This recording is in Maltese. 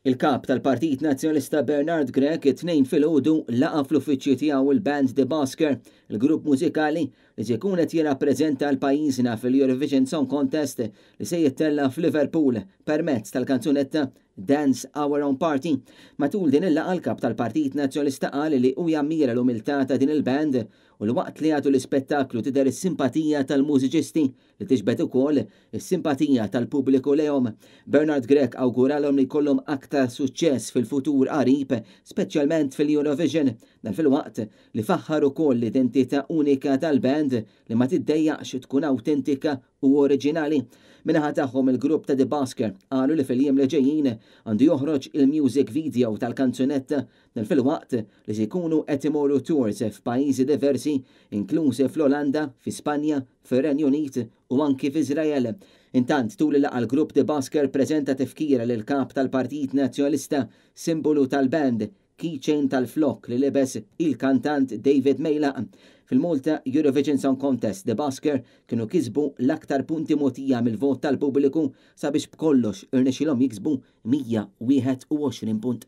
Il-Kap tal-Partit Nazzjonalista Bernard Grech it-Tnejn filgħodu laqa' fl-uffiċċju tiegħu il-band The Busker, il-grupp mużikali li se jkun qed jirrappreżenta 'l pajjiżna fil-Eurovision Song Contest li se jittella' f'Liverpool permezz tal-kanzunetta Dance Our Own Party. Matul din il-laqgħa l-Kap tal-Partit Nazzjonalista qal li hu jammira l-umiltà ta' din il-band u li waqt li jagħtu l-ispettaklu tidher is-simpatija tal-mużiċisti li tiġbed ukoll is-simpatija tal-pubbliku lejhom. Bernard Grech awguralhom li jkollhom aktar suċċess fil-futur qarib, speċjalment fil-Eurovision. Dan filwaqt li faħħar ukoll l-identità unika tal-band li ma tiddejjaqx tkun awtentika u oriġinali. Min-naħa tagħhom il-grupp ta' The Busker qalu li fil-jiem li ġejjin għandu joħroġ il-music video tal-kanzunetta. Dan filwaqt li se jkunu qed imorru tours f'pajjiżi diversi, inkluż fl-Olanda, fi Spanja, fir-Renju Unit u anki f'Iżrael. Intant, tul il-laqgħa l-grupp The Busker preżenta tifkira lill-Kap tal-Partit Nazzjonalista, simbolu tal-band, keychain tal-flokk li libes il-kantant David Meilaq. Fil-Malta Eurovision Song Contest, The Busker kienu kisbu l-aktar punti mogħtija mill-vot tal-pubbliku sabiex b'kollox irnexxielhom jiksbu 121 punt.